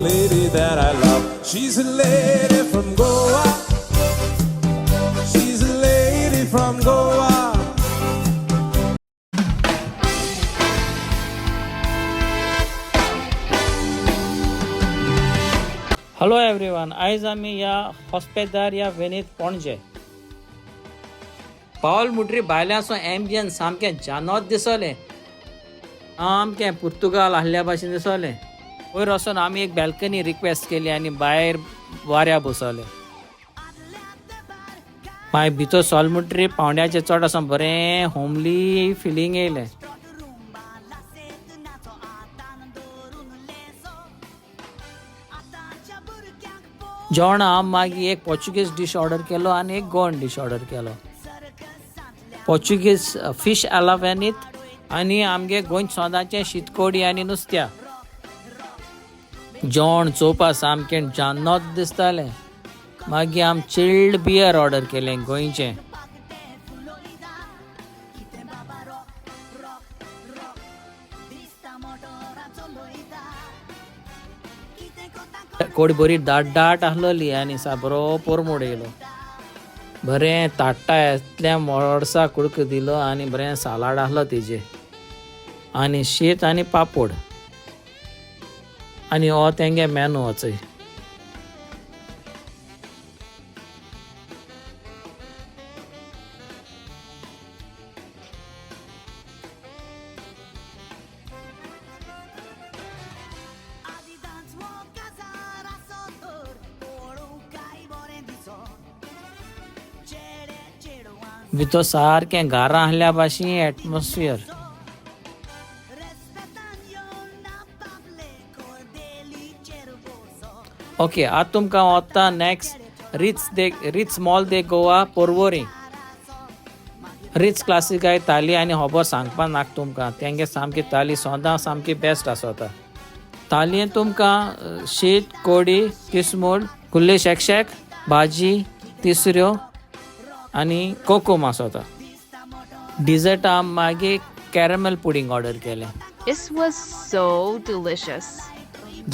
Lady that I love. She's a lady from Goa. She's a lady from Goa. Hello everyone, आयज आमी ह्या हॉस्पेदार या वेनीत पणजे पावल मुटरी भायल्यासो ambience सामकें जानोत दिसलें, सामकें पुर्तुगाल आहल्या भाशेन दिसलें. वयर वचोन आमी एक बॅल्कनी रिक्वेस्ट केली आनी भायर वाऱ्या बसले. मागीर भितर सोल मुटरी पावंड्याचेर चड आसा, बरें होमली फिलींग येयलें. जेवणा हांव मागीर एक पोर्चुगीज डीश ऑर्डर केलो आनी एक गोवन डीश ऑर्डर केलो. पोर्चुगीज फीश आलावेनीत आनी आमगे गोंय सोदाचें शीतकोडी आनी नुस्त्या. जेवण चोवपा सामकें जानोत दिसतालें. मागीर आमी चिल्ड बियर ऑर्डर केलें गोंयचें. कोडी बरी दाट दाट आसलोली आनी सा बरो पोरमोड येयलो. बरें ताट्टा येतल्या मोडसा कुडको दिलो आनी बरें सालाड आसलो तेजे आनी शीत आनी पापोड आनी हो तेंगे मेनू वचय. भितर सारकें घरां आहल्या भाशेन एटमॉस्फियर. ओके, आतां तुमकां वता नेक्स्ट रिट्स दे रिट्स मॉल दे गोवा पोरवोरी. रिट्स क्लासिकाय थाली आनी होबोर सांगपा नाका तुमकां, तेंगे सामकी थाली सोदां सामकी बेस्ट आसता. थालयेन तुमकां शीत, कोडी, किसमूर, कुल्ले शेकशेक, भाजी, तिसऱ्यो आनी कोकूम आसता. डिजर्ट मागीर कॅरमेल पुडींग ऑर्डर केलें. This was so delicious.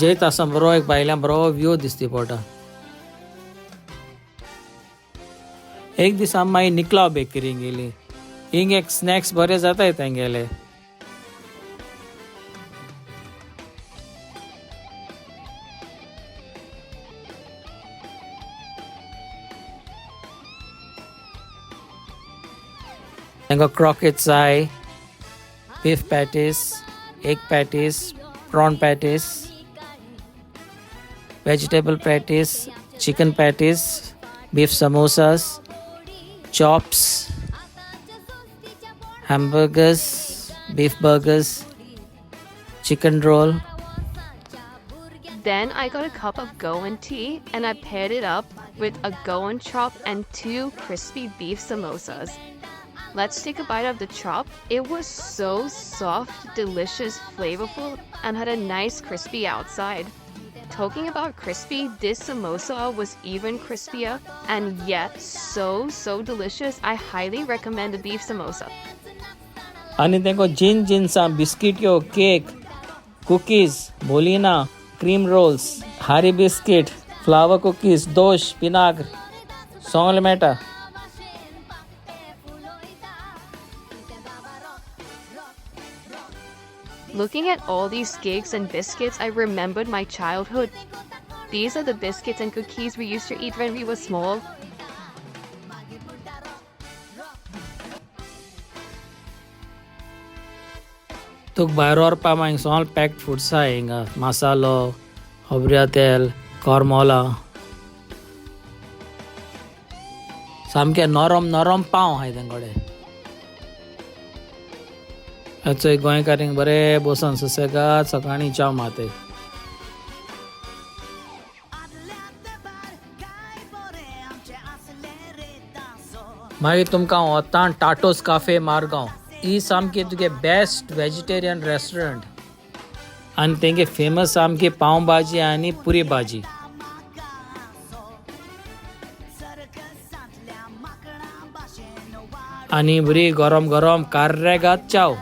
जेयत आसा बरो एक भायल्यान बरो व्यू दिसती पडटा. एक दीस आमी मागीर निकलाव बेकरीन गेली. हिंग एक स्नॅक्स बरे जाताय तेंगेले. तांकां क्रॉकेट्स जाय, beef patties, egg patties, prawn patties, vegetable patties, chicken patties, beef samosas, chops, hamburgers, beef burgers, chicken roll. Then I got a cup of Goan tea and I paired it up with a Goan chop and two crispy beef samosas. Let's take a bite of the chop. It was so soft, delicious, flavorful, and had a nice crispy outside. Talking about crispy, this samosa was even crispier and yet so, so delicious. I highly recommend the beef samosa. आनी तेंको जिन जिन्सां, बिस्किट्यो, cake, cookies, bolina, cream rolls, हारी biscuit, flower cookies, दोश, पिनाग्र सगळें मेळटा. Looking at all these cakes and biscuits, I remembered my childhood. These are the biscuits and cookies we used to eat when we were small. तुका भायर व्हरपा मागीर सगळें packed foods आहा हिंगा, मसालो, खोबऱ्या तेल, करमोलां, सामके नरम नरम पाव आहाय तें कडेन. चोय गोंयकारींक बरें बसून सुसेगाद सकाळीं च्याव मारताय. मागीर तुमकां वता टाटोस काफे मारगांव. ही सामकी तुगे बेस्ट वेजिटेरियन रेस्टोरंट आनी तेंगे फेमस सामकी पाव भाजी आनी पुरी भाजी. आनी बरी गरम गरम कार्रेगाद च्याव.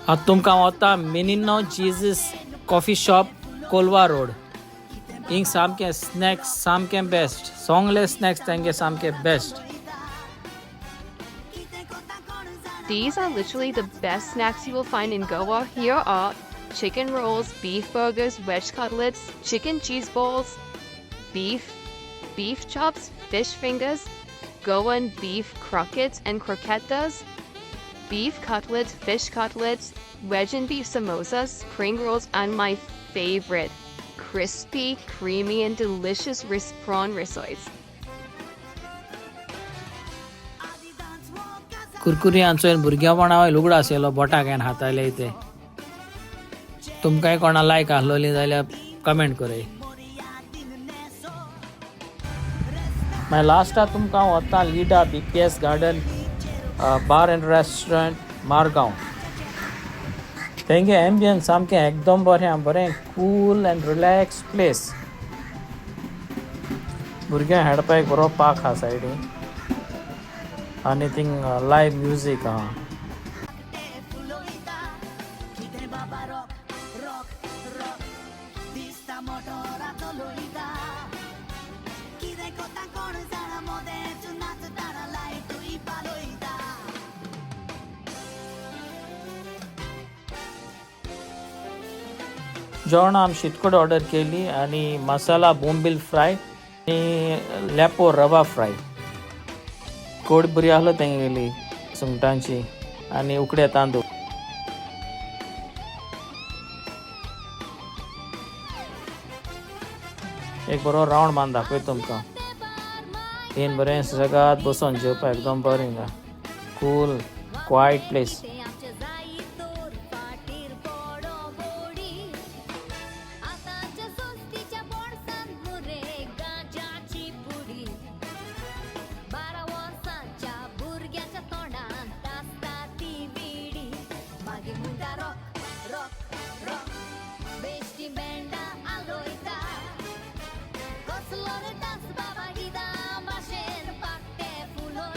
आतां तुमकां वता Minino Jesus coffee shop, Colva road. हिंग सामकें स्नॅक्स सामकें बेस्ट, सोंगले स्नॅक्स तेंगे सामके best. These are literally the best snacks you will find in Goa. Here are chicken rolls, beef burgers, veg cutlets, chicken cheese balls, beef chops, fish fingers, Goan beef croquettes and croquetas, beef cutlets, fish cutlets, veg and beef samosas, spring rolls, and my favorite, crispy, creamy, and delicious prawn rissoles. कुरकुरी आमचो भुरग्यापणा लुगडो आशिल्लो बोटाक हांवें हाताले ते. तुमकांय कोणा लायक आसलोली जाल्यार comment करय. मागीर लास्टाक तुमकां वता Lida BPS garden bar and restaurant, Margao. तेंगे एम्बियन्स सामकें एकदम बरें आहा, बरें कूल एंड रिलॅक्स प्लेस. भुरग्यांक हाडपाक एक बरो पार्क आहा सायडीन आनी थिंग लायव म्युजीक आहा. जेवणां आमी शीतकोड ऑर्डर केली आनी मसाला बोंबील फ्राय आनी लेपो रवा फ्राय. कोड बरी आसलो तेंगेली सुंगटांची आनी उकडे तांदूळ. एक बरो रावंड मान दाखय तुमकां. तीन बरें सगळ्यात बसून जेवपाक एकदम बरें हिंगा, कूल क्वायट प्लेस.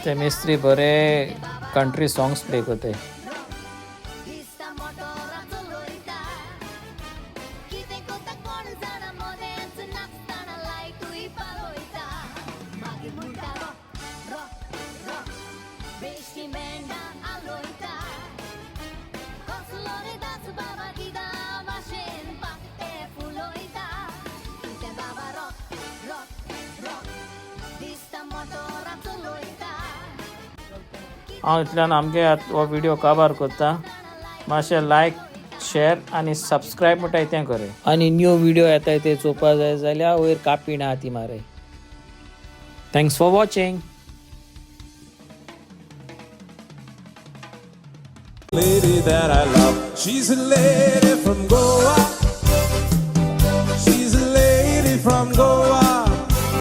ते मिस्त्री बरे कंट्री सॉंग्स प्ले करते. हांव इतल्यान आमगे हो व्हिडिओ काबार करता. मातशें लायक, शेर आनी सबस्क्रायब म्हणटाय तें करे आनी न्यू व्हिडिओ येताय ते चोवपा जाय जाल्यार वयर कापीण आहा ती मारय. Thanks for watching. Lady that I love, she's a lady from Goa.